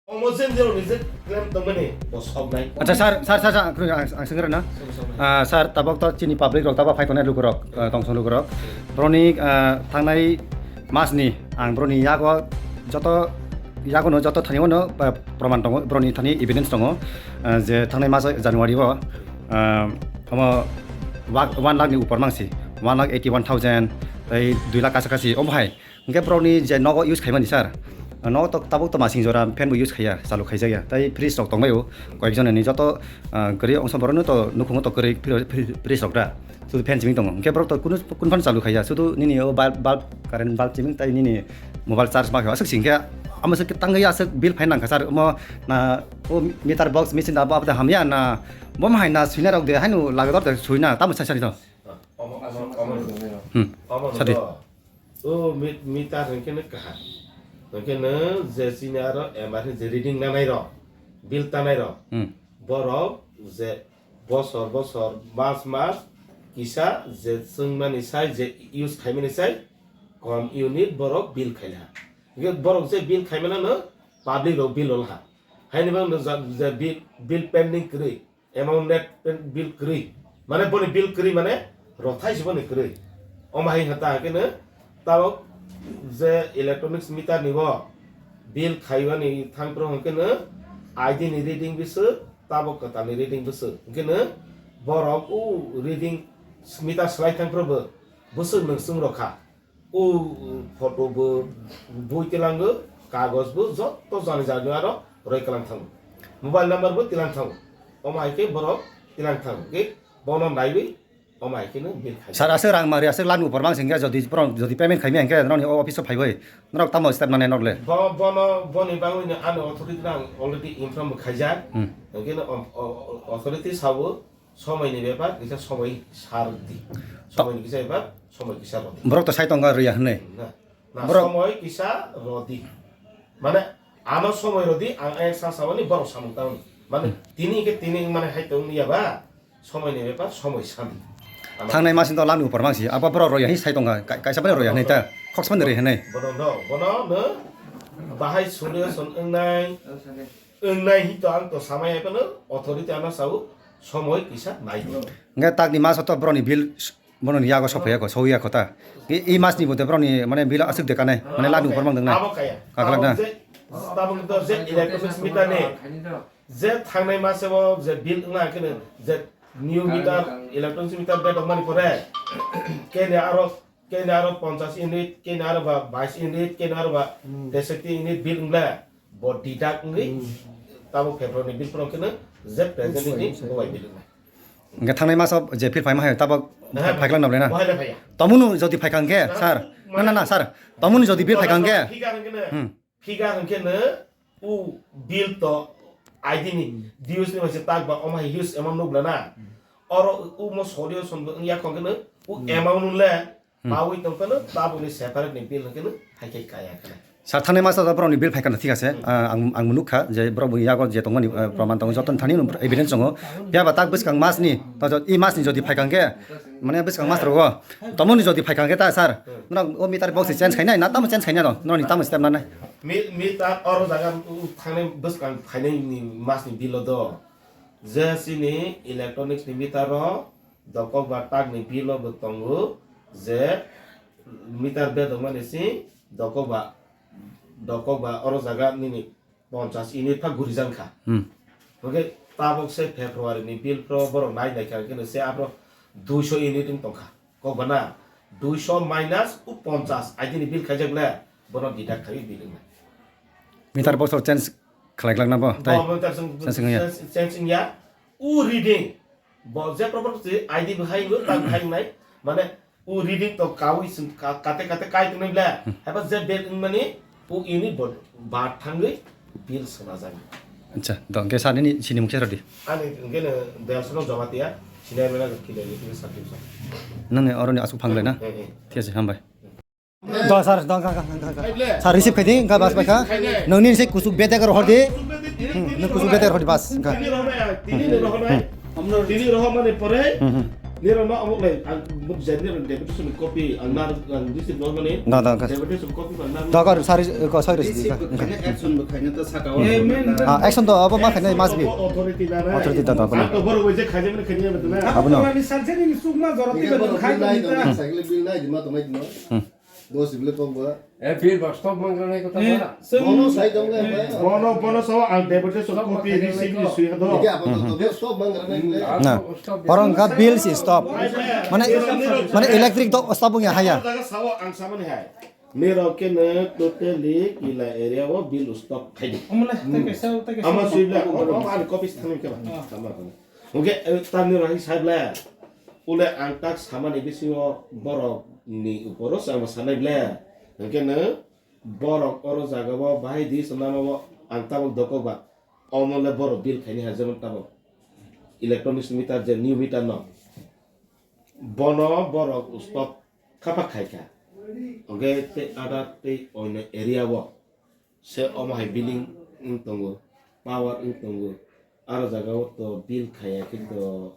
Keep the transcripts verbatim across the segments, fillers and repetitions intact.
Omo jen jen ni je claim tongmani bo sok nai. Acha sir, sir, sir, sir, ang, ang, ang senggra na. Sok, sok nai. Ah, sir, tabok to chini public rok, tabok phai tongnai lukurok, ah, tongsong lukurok. Broni, ah, thangnai mas ni ang broni yago joto, yago no joto thani wano, ah, proman tongo, broni thani evidence tongo, ah, je thangnai mas January o, ah, omo wak-, one lakh ni upor mangsi, one lakh eighty one thousand, tei dui lakh kasa kasi, omo hai. Hingke borokni je nogo use khaimani sir, nogo to tabuk to masing jora fan bo use khaiya, chalu khaijakya. Tai fridge rok tongbaio, koyekjon ni joto, ah, kwrwi ongsa borokno to nukhungo to kwrwi fri-, fri-, fridge rok da. Sudu fan simi tongo. Hingke borok to kunu, kunu fan chalu khaiya. Sudu nini o bulb, bulb, current bulb simi tai nini mobile charge ma khe aswk singkhe amo se tangwi aswk bill phai nangkha sir. Omo na o meter box machine da bo abda hamya na bo ma hai na swina rok de haino lagador de swina tamo sai sani to. Omo, omo, omo. Hmm. Omo sadi. O mi-, meter hwnkhe no kaham. Hwnkhe no je chini aro M R ni je reading nanai rok, bill tanai rok, hmm, borok je bosor bosor, mas mas kisa je chwngmani sai, je use khaimani sai kom unit borok bill khaila. Hwnkhe borok je bill khaimano no public rok bill olha. Haini bagwi no ja-, je bill, bill pending kwrwi, amount net pen-, bill kwrwi. Mane boni bill kwrwi mane rothai se boni kwrwi. Omo hai hata hwnkhe no tabok je electronics meter ni bo bill khaiwani thangphru hwnkhe no I D ni reading bwswk, tabok kwtal ni reading bwswk. Hwnkhe no borok o reading meter swlai thangphru bo bwswk nwng chwng rokha. O photo bo, bui tilango, kagoj bo, joto jani jani aro roi kalang thango. Mobile number bo tilang thango. Omo hai khe borok tilang thango. Khe bono naiwi omo hai khe no bill khai. Sir, aswk rang mari, aswk lani upor mang singkhe jodi, jodi payment khaimya hingkhe norokni office o phaiwi norok tamo step nanai norle? Bo, bono, boni bagwi no ano authority no ang already inform bo khaijak. Hmm. Hingkhe no, o, o, authority sao, Somoi ni bepar kisa somoi sar di. Somoi ni kisa bepar, somoi kisa rw di. Borok to sai tongo rwya hwnwi. Na, na, borok somoi kisa rw di. Mane, ano somoi rw di, ang ek sa sawani borok samung tangni. Mane, hmm, tini ke tini mane hai tong ya ba, somoi ni bepar, somoi sani. Ano thangnai masing to lami upor mangsi, abo borok rwya hwnwi sai tongo, ka-, kaisa bai rwya hwnwi ta, khoksa bai rwya hwnwi. Bono no, bono no, bahai solution wngnai. Wngnai hi to ang to samai phano authority ano sao somoi kisa nai di. Hingke takni maso to boroni bill s-, boroni yago sophai ya ko, sowi ya ko ta. I, i mas ni bo de boroni mane bill aswk de kanai, mane lani upor mang dong nai. Abo kaya. Kaklak na. Abo je, tabuk to je electronics meter ni, je thangnai mase bo je bill wngna kene je new meter, electronics meter bedok mani pore, kene aro Kene aro ponchas unit, kene aro ba bais unit, kene aro ba, hmm, tesakti unit bill wngla, bo deduct wngwi, hmm, tabuk February ni bill phano kene je present ni bo bai bill wngnai. Hingke thangnai maso je bill phaima hai tabuk phaikla nabla na? Bo hai le phaiya. Tomunu jodi phaikha hingke, na, sir, na, na, na, sir, tomunu jodi bill phaikha hingke, figure hingke na. Hmm. Figure hwnkhe no o bill to I D ni dues ni bai se tak ba omo hai huge amount nukla na. Oro omo solution bo wngya khon khe no o amount le pawi tong khe no tabuk ni separate ni bill hwnkhe no hai khe kaya khe. Sir, thangnai masa borok ni bill phaikha na thik ase. Hmm. Ah, ang, ang nukha je borok bo yago je tongmani, ah, proman tongo joto thani no evidence tongo. Phiya ba tak bwskang mas ni, to jo-, i mas ni jodi phaikha hwnkhe, mane bwskang mas rogo. Tomoni jodi phaikha hwnkhe ta sir. Hmm. Norok o meter box change khainai na tamo change khainai no? Norok ni tamo step nanai? Mi-, meter oro jaga, uh, thangnai bwskang phainai ni mas ni bill o do. Je chini electronics ni meter o dokok ba tak ni bill o bo tongo je meter bedok mani si dokok ba, dokok ba oro jaga nini ponchas unit pha guri jang kha. Hmm. Hwnkhe tabuk se February ni bill pro borok nai nai kha, hwnkhe se aphro duiso unit wng tong kha. Kok ba na, duiso minus o ponchas, I D ni bill khaijak le, bono deduct khai bill wng nai. Meter box o change khlai glak na bo, tai? Bo meter sing, change wng ya? Change, change wng ya. O reading, bo je proper se I D bo hai wng, tak hai wng nai, mane, o reading to kaui sing ka-, kate kate kai tongnai ble. Hmm. Haiba je bed wngmani o ini bo ba thangwi bill sona jani. Acha, do hwnkhe sir nini sini mungsa rodi. Ani hwnkhe no Delsono Jamatia, senior manager kile ni kile sir. Nang ni oroni asuk phanglai na? Eh, eh. Thik ase, hambai. Do sir, do, ga, ga, ga, ga. Sir, receive khai di, ga, bas bai kha. Nang nini se kusuk bedek rohor di. Hmm, nang kusuk bedek rohor di, bas, ga. Tini rohor nai, tini rohor nai. Tini rohor mani pore. Hmm, hmm. Nirok no amuk lai, ang muk jai nirok deputation copy, ang nar, ang receive no mani. Da, da, ka. Deputation copy ba nar. Da, ka, sari, ko, sari, receive da. Khaina action bo khaina ta saka o. Eh, men. Ah, action to abo ma khaina mas bi. Authority da na. Authority da, da, abo na. Ang to boro wai je khaje mani khaje mani na. Abo na. Ni sarjani ni sukma jora tiba khai bill nai ta. Cycle bill nai di ma to mai di no. Hmm. Dos ibile kok ba. Eh, bill ba stop mangra nai ko ta ba. Bono sai dong le. Bono, bono sao ang deputation copy receive ni sui ha do. Ike apa to to stop mangra nai le. Na. Orang ka bill si stop. Mane, mane electric to stop ya haya. Daga sao ang samani hai. Nirok ke ne totally kila area o bill stop khai di. Amala, ta ke sao, ta ke sao. Ama sui bla, o, o, ani copy thani ke ba. Tama ko. Oke, eh, tamni rahi sai bla. Ule ang tak samani bisingo borok ni uporo se ang sanai bla. Hwnkhe no borok oro jaga o bahai di se lama o ang tabok dokok ba. Omo le borok bill khaini ha jemon tabok. Electronics meter je new meter no. Bono borok stop khapa khai kha. Hwnkhe tei ada tei oino area o. Se omo hai billing wng tongo, power wng tongo. Aro jaga o to bill khaya khe to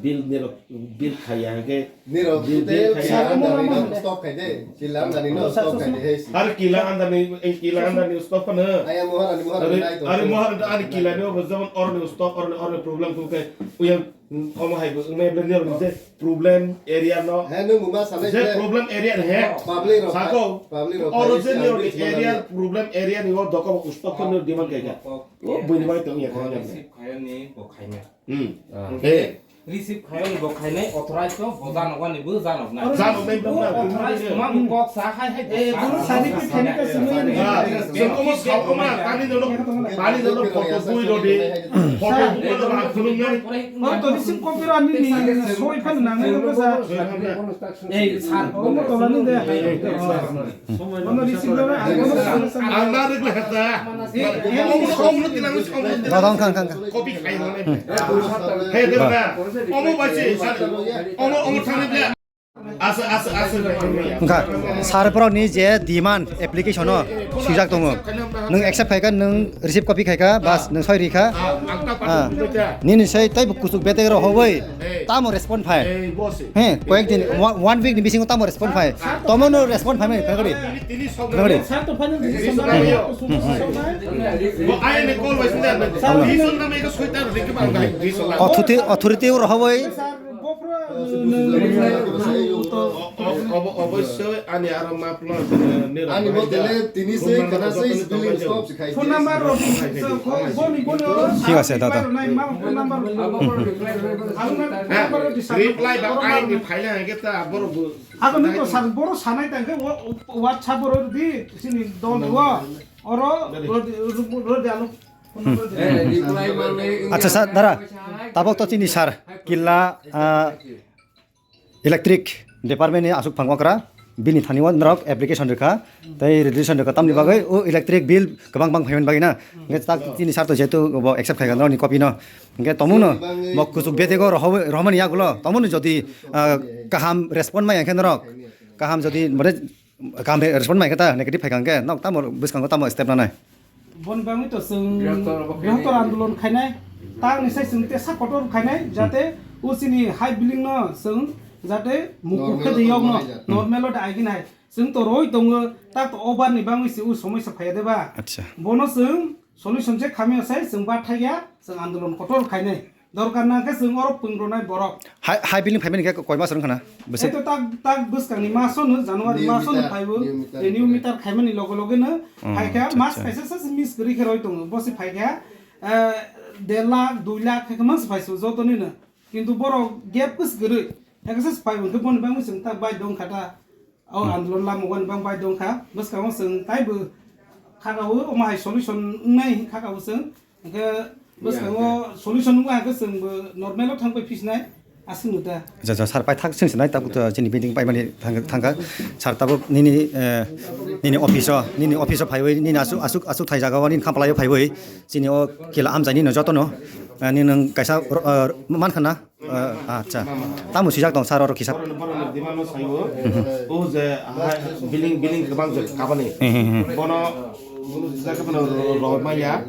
bill nirok bill khaya khe Nirok bill, bill khaya. Kila andani no stop khai de. Kila andani no stop khai de, hey. Aro kila andani, eh, kila andani stop khano. Aya moharani, moharani. Are, nai to. Are moharani, are kila ni obo jemon oroni stop, oroni, oroni problem khe uyang. Hmm, omo hai bo wngnai bwle nirok ni je problem area no. He, nwng buma sanai je problem area ni he. Public rok. Sako. Public rok oro je nirok ni area problem area ni o doko bo ustok khe nirok demand khe kha. O buini bai tong ya kha. Receive khayo ni bo khaina. Hmm. He. Receive khayo ni bo khainai authorize to bo janok ani bo janok na. Janok nai bo na. Authorize ma bo kok sa hai hai. Eh, bono sani ki thani ka sumui ni. Ah, so komo sa koma tani dono, tani dono photo bui rodi. Photo bui rodi ba khulung nai. O to receive copy ro ani ni soi phan nang nai ko sa. Ei, sir. O mo to lani de. Mo no receive ro na. Ang na rek le hata. Omo omo ti nang omo ti nang. Dodong khang khang khang. Copy khai nang. He de na. Omo ba si. Omo omo thani de. Asa, asa, asa. Wngkha, sir borokni je demand application o swijak tongo, nwng accept khaikha, nwng receive copy khaikha, bas, nwng soi rikha. Ah, nini sai teibo kuchuk betek rok hobwi tamo respond phai? He, koyek din, one, one week ni bisingo tamo respond phai? Tomono respond phai mani, khakari. Khakari. Authority, authority rok hobwi. Obo, oboisoi ani aro map lo, eh, nirok ani bai modele da. Tini sei kana sei spelling stop sikhai. Phone number rok boni boni oro. Thik ase, dada. Phone number. Reply ba ai ni phaile hage ta borok bo. Ako nito sar boro sanai tangke WhatsApp oro di sini don wo. Oro rodi, rodi alo. Acha sir, dara. Tabok to tini sir. Killa, ah, Electric department ni aswk phang okra, bini thani o norok application rwkha, tei resolution rwkha, tamni bagwi o electric bill kwbang bang phaimani bagwi na. Hwnkhe tak chini sir to jehetu bo accept khaikha norokni copy no. Hwnkhe tomono bo kuchuk betego rohormani yagulo, tomono jodi, ah, kaham respond maya khe norok, kaham jodi, mane, kaham respond maya khe ta negative phaikha hwnkhe nok tamo bwskango tamo step nanai. Boni bagwi to chwng bwrwktor andolon khainai, tangni sai chwng tesa kotor khainai, jate o chini hai billing no chwng jate mukup khe de yok no, normal o de aigin hai. Chwng to roi tongo, tak to o bar ni bagwi se o somoi sa phaiya de ba. Acha. Bono chwng solution se khamya sai chwng ba thaiya, chwng andolon kotor khainai. Dorkar na khe chwng oro pwng rwnai borok. Hai, hai billing phaimani khe koi mas wngkha na? Bwswk? Eto tak, tak bwskangni maso no, January maso no phaibo. New meter khaimani loge loge no phaikha, mas kaisa sa miss kwrwi khe roi tongo. Bo se phaikha, eh, der lakh, dui lakh khe mas phaisu joto ni no. Kintu borok gap kwrwi. Eksa phaibo khe boni bagwi chwng tak bai dong kha ta. O andolon lama wngkha bang bai dong kha, bwskango chwng taibo khakao, omo hai solution wngnai hin khakao chwng, hwnkhe bwskango solution wngkha hwnkhe chwngbo normal o thang pai phisnai aswk no ta. Acha, acha, sir, paithak chwng sinai tabuk to chini meeting paimani thang, thangkha. Sir, tabuk nini, eh, nini office o, nini office o phaiwi, nini aswk, aswk, aswk thai jaga o, nini khampalai o phaiwi, chini o kila amchaini no jotono, eh, nini nwng kaisa, eh, mankha na? Ah, acha. Tamo swijak tong sir oro kisa. Borok ni, borok ni demand no saibo. O je, ha, billing, billing kwbang je kabani. Hmm, hmm, hmm. Bono Jaga phano ro-, ro-, maya,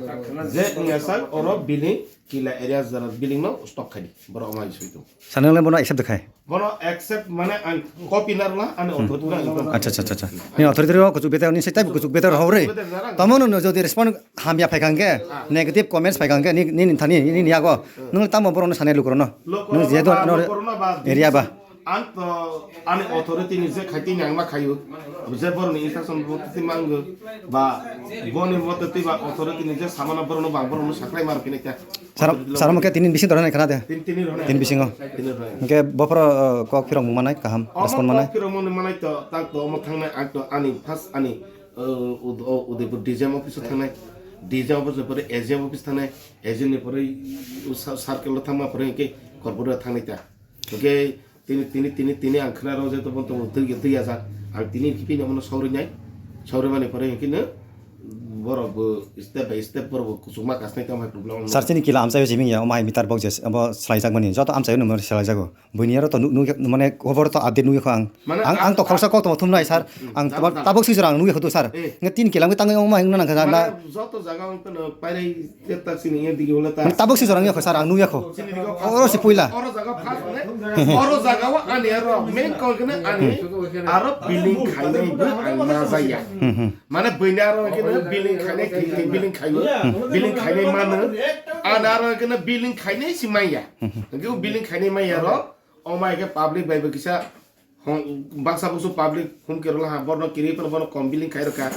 je wngya sak oro building kila area jara building no stock khai di. Borok omo hai soi tong. Sanang le bono accept khai. Bono accept mane ang copy narla ani authority na ang. Acha, acha, acha, acha. Ni authority ro kuchuk bete ni setai kuchuk bete ro hore. Tamo no jodi respond hamya phai kangke, negative comments phai kangke ni, ni, ni thani ni, ni yago. Nung tamo borok no sanai lukro no. Nung jehetu ano area ba. Ang to ani authority ni je khaitini ang ma khayu, je boroni instruction bo tini mango ba boni moto twi ba authority ni je samana borokno bang borokno saklai mar kini kya. Sar, sar mo khe tini bising dorana khana de. Tin tini rona. Tin bisingo. Tini rona. Hingke bopro, eh, kok phirok mung manai kaham, respond manai. Kok phirok mung manai to tak to omo thangnai ang to ani first ani, eh, Ud-, o Udaipur D C M office thangnai. D C M office pore A G M office thangnai. A G M ni pore u sa-, circle lo thangma pore hingke corporate thangnai ta. Hingke Tini, tini, tini, tini ang khna rw je to bontong twi, twi ajak. Ang tini kiphilwi omono sauri nai. Sauri mani pore hwnkhe no borok bo step by step borok bo kuchukma kasnai tamo hai problem. Sir, chini kila amchaio simi ya, omo hai meter box je, abo swlaijakmani. Joto amchaio nwng swlaijago. Buini aro to nuk, nuk, mane, khobor to update nukya kho ang. Mane, ang, ang to khoroksa kok tongma thumnai, sir. Hmm, ang tabok, tabok swijor ang nukya kho to, sir. Eh. Nge tin kilam tangwi omo hai wngna nangkha na. Mane, joto jaga ang phano pairai Tabuk si jorang yakho sir, ang nukya kho. Oro si puila. Oro jaga first ne? Oro jaga o ani aro main call kene ani aro billing khainai bo ang ma jaya. Hmm, hmm. Mane buini aro kene billing khainai, billing khainai, billing khainai mano. Ani aro kene billing khainai si maya. Hwnkhe billing khainai maya ro, o mai khe public bai bo kisa Hon-, baksa busu public hum kerala ha, borno kiri phano bono kom billing khai rwkha.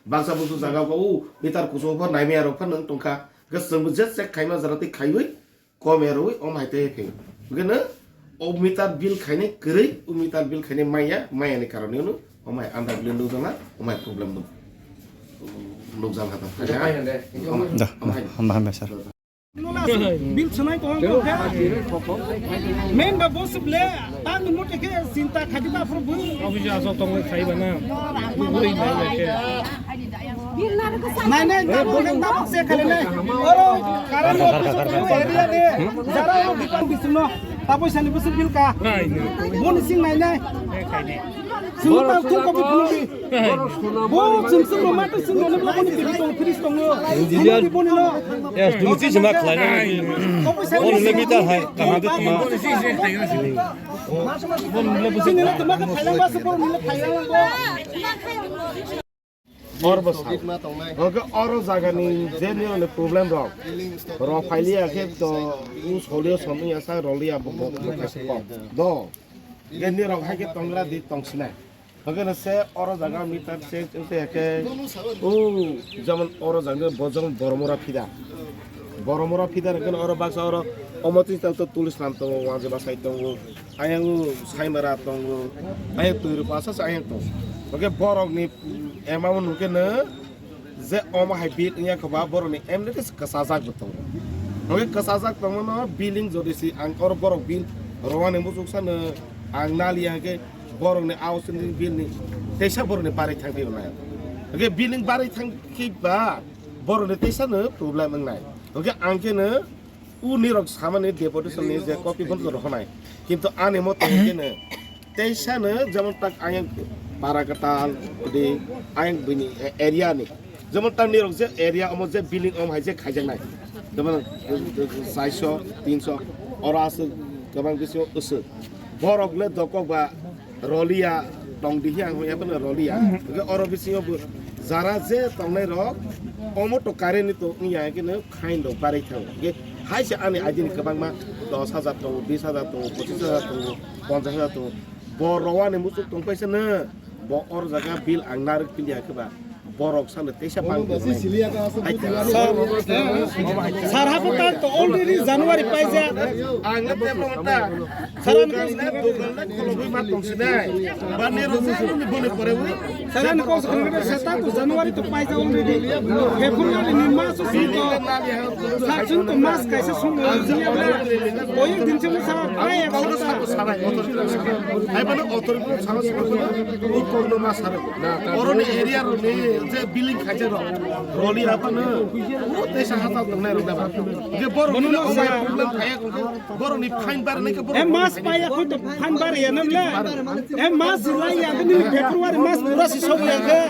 Baksa busu jaga ko u meter kusu phano naimaya rok phano wng tongkha. Hwnkhe chwngbo je check khaima jora tei khaiwi kom ya rwi omo hai tei phai. Hwnkhe no o meter bill khainai kwrwi, o meter bill khainai maya, maya ni karon no omo hai under bill nukjakna, omo hai problem no nukjak ha ta. Da, da, hamba, hamba, sir. Bil sunai tong kok khe. Main ba boss ble, tang ni mote khe chinta khadi ba phuru bui. Office aso tong le khai ba na. Bui na le khe. Nai, nai, tabuk, tabuk se khale nai. Oro, karan office tong area de. Jara o dukan bising no. Tabuk sani boss bil ka. Nai, nai. Boni sing nai, nai. Khai nai. Sini tang thung kopi phunukdi. Bo chwng chwng rw ma twi chwng rw nukla boni twi tong fridge tongo. Engineer. Phunukdi boni no. Yes, dumuchi jima khlai na. Kopi sai. Boni le mita hai, kaham de tuma. Sini le tuma ka phailang ba se boni le phailang bo. Or bo sa. Oke, oro jaga ni je ni problem rok. Ro phaili akhe to u solio somi asa roli abo bo kaisa kok. Do. Hwnkhe nirok hai khe tongra di tongsinai. Hwnkhe no se oro jaga meter change wngtwi hai khe, o, jemon oro jaga bo jemon Boromura feeder. Boromura feeder hwnkhe no oro baksa oro omo twi to tulis lam tongo, wanjwi bwsai tongo, ayang o saimara tongo, ayang twi rwpasa se ayang tongo. Hwnkhe borokni amount hwnkhe no, je omo hai bill wngya khe ba borokni emnity se kwchajak bo tongo. Hwnkhe kwchajak tongmano billing jodi si ang oro borok bill rwani muchuk sano ang naliya hwnkhe borokni housing bill ni teisa borokni barwi thang thwi rwnai. Hwnkhe billing barwi thang thwi ba borokni teisa no problem wngnai. Hwnkhe ang khe no U nirok samani deputation ni je copy phone rok honai. Kintu ani moto kene teisa no jemon tak ayang para katal di ayang bini area ni. Jemon tak nirok je area omo je billing om hai je khaijaknai. Jemon saiso, tinso, oro aswk gabang bisingo uswk. Borok le dokok ba Rolia tong di hiya, ang ya pano rolia. Hwnkhe oro bisingo bo jara je tongnai rok, omo to current ni to wngya, hwnkhe no khain rok barwi thango. Hwnkhe hai se ani idea ni kwbangma dos hajar tongo, bis hajar tongo, pochis hajar tongo, ponchas hajar tongo. Bo rowani muchuk tong paisa no, bo or jaga bill ang narwk pili ya khe ba. Borok sano teisa bang. Sir, sir, hapo tak to already January paisa. Ang le tebra mata. Sir, ang dogan le, dogan le kholobwi ma tong sinai. Ba nero sir ni bone pore wi. Sir, ang ko sir, sir, tak to January to paisa already. February ni mas to. Sir, chun to mas kaisa sung. Oye, din chun sir, ay, ay, sir. Ai bana authority sama sama. Ni kok no mas sir. Oroni area rok ni je billing khaijak rok, roli rok no, o teisa hatal tongnai rok da ba. Je borok ni no problem kaya ko, borok ni fine bar nai ke borok. Em mas paya ko to fine bar ya nam le. Em mas lai ya ni February mas pura si sok ya ke.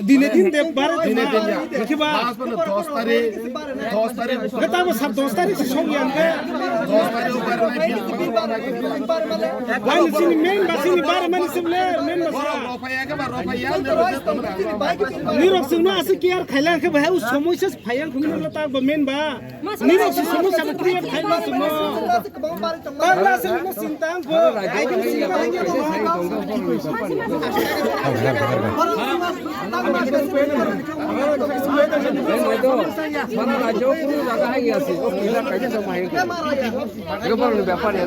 Dine din de bare dine din ya. Khe ba? Last mane dos tarik, dos tarik. Khe tamo sab dos tarik se song yang khe. Dos tarik o bare nai bil. Ani sini main ba sini bare mani sable main ba sa. Ropa ya khe ba ropa ya. Nirok sungno asik care khailang khe ba hai u somoisa phayang khumino ta ba main ba. Nini si somosa mo create khai ma sumo. Pagla se mo sintang ko. Ai kin sintang ko. Mana rajo kunu jaga hai gaya se. O pila kaji sama hai. Ego bor ni byapar ya.